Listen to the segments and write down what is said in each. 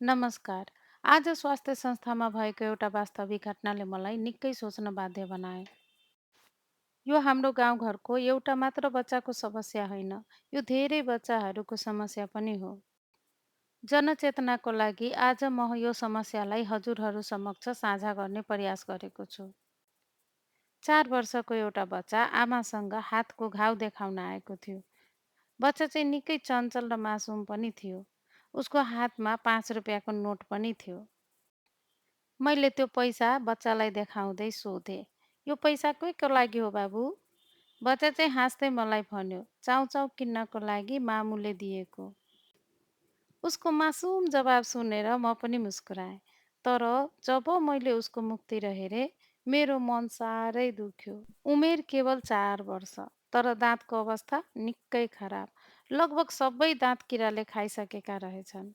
नमस्कार। आज स्वास्थ्य संस्थामा भएको एउटा वास्तविक घटनाले मलाई निकै सोच्न बाध्य बनाए। यो हाम्रो गाउँघरको एउटा मात्र बच्चाको समस्या होइन, यो धेरै बच्चाहरूको समस्या पनि हो। जनचेतनाको लागि आज म यो समस्यालाई हजुरहरू समक्ष साझा गर्ने प्रयास गरेको छु। 4 वर्षको एउटा बच्चा आमासँग हातको घाउ देखाउन आएको थियो। बच्चा चाहिँ निकै चञ्चल र मासुम पनि थियो। उसको हातमा 5 रुपियाँको नोट पनि थियो। मैले त्यो पैसा बच्चालाई देखाउँदै सोधेँ, "यो पैसा के को लागि हो बाबु?" बच्चा चाहिँ हाँस्दै मलाई भन्यो, "चाउचाउ किन्नको लागि मामुले दिएको।" उसको मासुम जवाब सुनेर म पनि मुस्कुराएँ। तर जब मैले उसको मुखतिर हेरेँ, मेरो मन साह्रै दुख्यो। उमेर केवल 4 वर्ष, तर दाँतको अवस्था निकै खराब। लगभग सबै दाँत किराले खाइसकेका रहेछन्।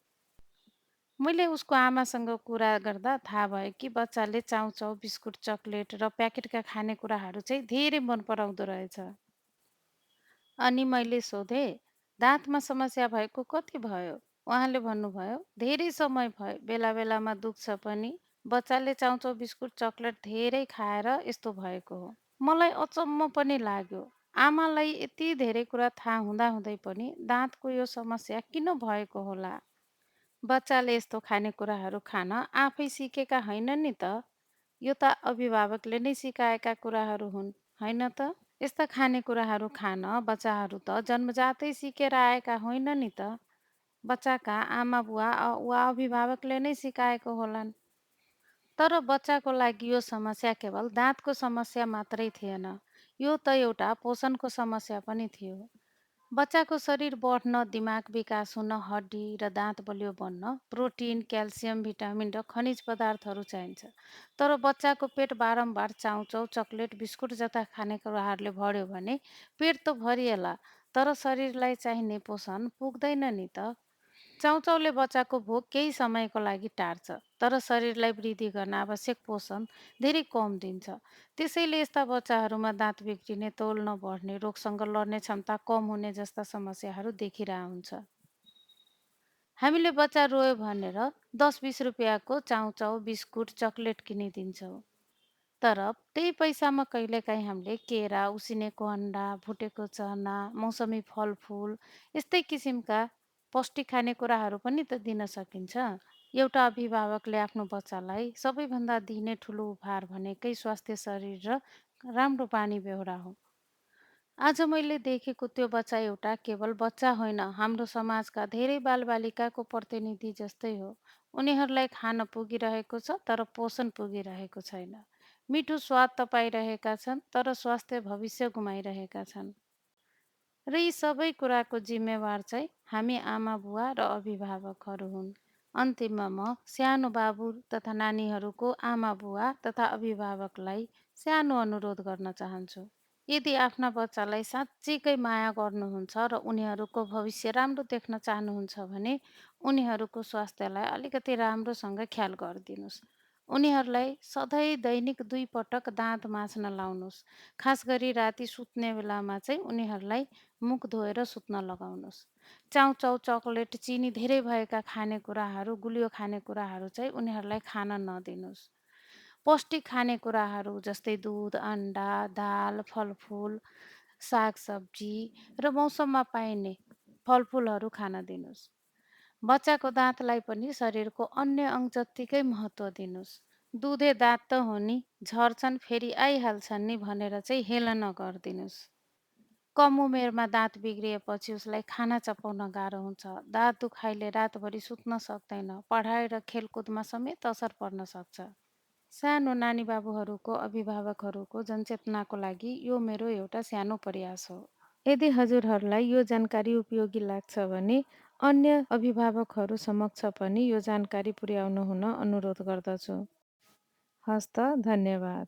मैले उसको आमासँग कुरा गर्दा थाहा भयो कि बच्चाले चाउचाउ, बिस्कुट, चकलेट र प्याकेटका खानेकुराहरू चाहिँ धेरै मन पराउँदो रहेछ। अनि मैले सोधेँ, दाँतमा समस्या भएको कति भयो? उहाँले भन्नुभयो, धेरै समय भयो, बेला बेलामा दुख्छ पनि। बच्चाले चाउचाउ, बिस्कुट, चकलेट धेरै खाएर यस्तो भएको हो। मलाई अचम्म पनि लाग्यो। आमालाई यति धेरै कुरा थाहा हुँदाहुँदै पनि दाँतको यो समस्या किन भएको होला? बच्चाले यस्तो खानेकुराहरू खान आफै सिकेका होइनन् नि त? यो त अभिभावकले नै सिकाएका कुराहरू हुन्, होइन त? यस्ता खानेकुराहरू खान बच्चाहरू त जन्मजातै सिकेर आएका होइन नि त? बच्चाका आमा-बुवा वा अभिभावकले नै सिकाएको होलान्। तर बच्चाको लागि यो समस्या केवल दाँतको समस्या मात्रै थिएन। यो त एउटा पोषणको समस्या पनि थियो। बच्चाको शरीर बढ्न, दिमाग विकास हुन, हड्डी र दाँत बलियो बन्न प्रोटिन, क्याल्सियम, भिटामिन र खनिज पदार्थहरू चाहिन्छ। तर बच्चाको पेट बारम्बार चाउचाउ, चकलेट, बिस्कुट जस्ता खानेकुराहरूले भर्यो भने पेट त भरिएला, तर शरीरलाई चाहिने पोषण पुग्दैन नि त। चाउचाउले बच्चाको भोक केही समयको लागि टार्छ, तर शरीरलाई वृद्धि गर्न आवश्यक पोषण धेरै कम दिन्छ। त्यसैले यस्ता बच्चाहरूमा दाँत बिग्रिने, तौल नबढ्ने, रोगसँग लड्ने क्षमता कम हुने जस्ता समस्याहरू देखिरह हुन्छ। हामीले बच्चा रोयो भनेर 10-20 रुपियाँको चाउचाउ, बिस्कुट, चकलेट किनिदिन्छौँ। तर त्यही पैसामा कहिलेकाहीँ हामीले केरा, उसिनेको अन्डा, भुटेको चना, मौसमी फलफुल यस्तै किसिमका पौष्टिक खानेकुराहरू पनि त दिन सकिन्छ। एउटा अभिभावकले आफ्नो बच्चालाई सबैभन्दा दिने ठुलो उपहार भनेकै स्वास्थ्य शरीर र राम्रो बानी बेहोरा हो। आज मैले देखेको त्यो बच्चा एउटा केवल बच्चा होइन, हाम्रो समाजका धेरै बालबालिकाको प्रतिनिधि जस्तै हो। उनीहरूलाई खान पुगिरहेको छ, तर पोषण पुगिरहेको छैन। मिठो स्वाद त पाइरहेका छन्, तर स्वास्थ्य भविष्य गुमाइरहेका छन्। र यी सबै कुराको जिम्मेवार चाहिँ हामी आमा-बुवा र अभिभावकहरू हुन्। अन्तिममा म सानो बाबु तथा नानीहरूको आमा-बुवा तथा अभिभावकलाई सानो अनुरोध गर्न चाहन्छु। यदि आफ्ना बच्चालाई साँच्चीकै माया गर्नुहुन्छ र उनीहरूको भविष्य राम्रो देख्न चाहनुहुन्छ भने उनीहरूको स्वास्थ्यलाई अलिकति राम्रोसँग ख्याल गरिदिनुहोस्। उनीहरूलाई सधैँ दैनिक 2 पटक दाँत माझ्न लाउनुहोस्। खास गरी राति सुत्ने बेलामा चाहिँ उनीहरूलाई मुख धोएर सुत्न लगाउनुहोस्। चाउचाउ, चकलेट, चिनी धेरै भएका खानेकुराहरू, गुलियो खानेकुराहरू चाहिँ उनीहरूलाई खान नदिनुहोस्। पौष्टिक खानेकुराहरू जस्तै दुध, अन्डा, दाल, फलफुल, सागसब्जी र मौसममा पाइने फलफुलहरू खान दिनुहोस्। बच्चाको दाँतलाई पनि शरीरको अन्य अङ्ग जत्तिकै महत्त्व दिनुहोस्। दुधे दाँत त हो नि, झर्छन् फेरि आइहाल्छन् नि भनेर चाहिँ हेला नगरिदिनुहोस्। कम उमेरमा दाँत बिग्रिएपछि उसलाई खाना चपाउन गाह्रो हुन्छ। दाँत दुखाइले रातभरि सुत्न सक्दैन। पढाइ र खेलकुदमा समेत असर पर्न सक्छ। सानो नानी बाबुहरूको अभिभावकहरूको जनचेतनाको लागि यो मेरो एउटा सानो प्रयास हो। यदि हजुरहरूलाई यो जानकारी उपयोगी लाग्छ भने अन्य अभिभावकहरू समक्ष पनि यो जानकारी पुर्याउनु हुन अनुरोध गर्दछु। हस्त, धन्यवाद।